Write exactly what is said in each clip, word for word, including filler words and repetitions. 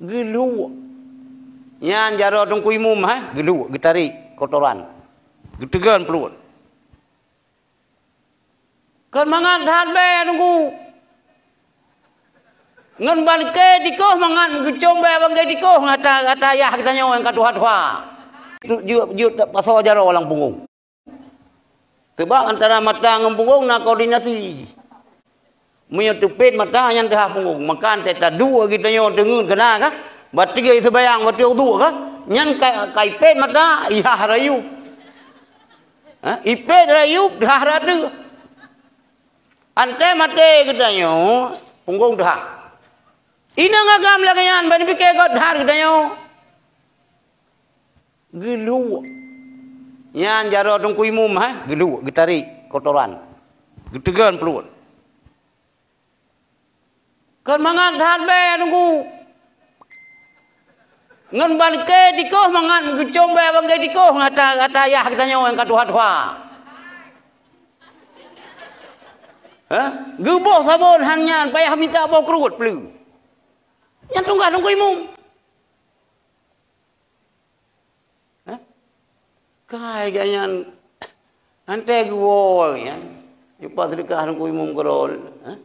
Geuluek. Nyan jaroe Teungku Imum, hai, geuluek, geutarek kotoran. Geuteugon pruet. Kon mangat that bèe Teungku. Ngon bangke tikoh mangat geucom bèe bangke tikoh ngon ata, ata yah geutanyoe nyang ka tuha-tuha. Tu jeuet, jeuet pasoe jaroe lam punggong. Teubang antara mata ngon punggong na koordinasi. Meunyoe teupet mata nyan teuhah punggong, maka antara dua geutanyoe teungeut keunan ka, bateue seubayang, bateue uduk ka, nyan ka, ka ipet mata, ihah rayup. Ha? Ipet rayup, teuhah rayeuk. Antara maté geutanyoe, punggong teuhah. Inong agam lagèe nyan, ban pike göt that geutanyoe. Geuluek. Nyan jaroe Teungku Imum, hai, geuluek, geutarek kotoran. Geuteugon pruet. Kon mangat that bèe Teungku. Ngon bangke tikoh mangat geucom bèe bangke tikoh ngon ata, ata yah geutanyoe nyang ka tuha-tuha. Hah? Geuboh sabon han nyan payah mita boh kruet peuleueh. Nyan tugaih Teungku Imum. Hah? Kai geuh nyan, antara geuwoe nyan, jumpa seudeukah Teungku Imum keudroe, hah?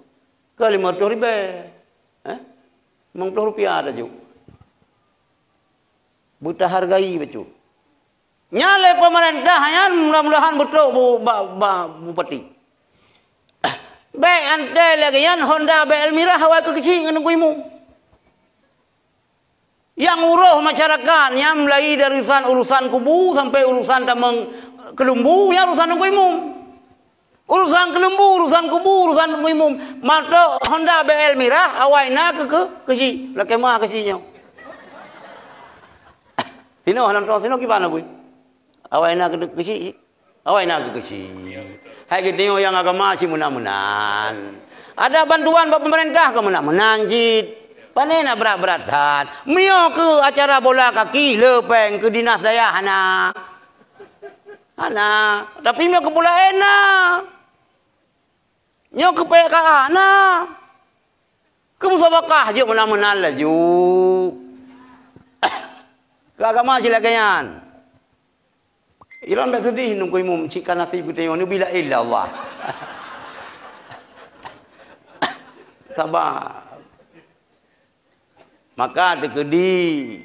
Ka limong ploh ribèe, hah? Limong ploh rupiah tajok. Beutahargai bacut. Nyan lé peumeurintah nyan mudah-mudahan beutrok bu-, ba-, ba-, bupati. Bèk antara lagèe nyan Honda B L mirah awai keu keuchik ngon Teungku Imum. Nyang uroh masyarakat nyan mulai dari urusan, urusan kubu sampai urusan tamong keulumbu, nyan urusan Teungku Imum. Urusan keulumbu, urusan kubu, urusan Teungku Imum. Matok Honda B L mirah, awai na keu, keu, keuchik. Lakèe meuah keuchik nyoe. Sinoe lam troh sinoe kiban na bui. Awai na keu, keuchik. Awai na keu keuchik. Hai geutanyoe nyang agama cit meunan-meunan. Ada bantuan bak pemerintah keu meunan-meunan cit. Pane na brat-brat that. Meunyoe keu acara bola kaki, le pèng keu dinas dayah hana. Hana. Tapi meunyoe keu bola na. Nyoe keu P K A na. Keu musabakah jeuet meunan-meunan laju. Keu agama cit lagèe nyan. Ilôn bèk seudeh Teungku Imum cit ka nasib geutanyoe, neubi la ilaha illallah. Saba. Maka teukeudi.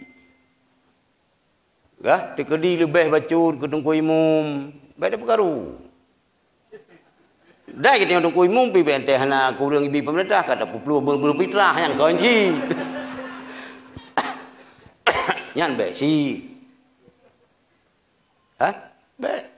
Gah, teukeudi leubeh bacut keu Teungku Imum. Bèk tapeukaru. Dai geutanyoe Teungku Imum pih bèk teuh hana kureueng ibi peumeurintah, ka tapeuplueng beu-, beufitrah nyan kon cit. Nyan bèk cit. Hah? Bèk.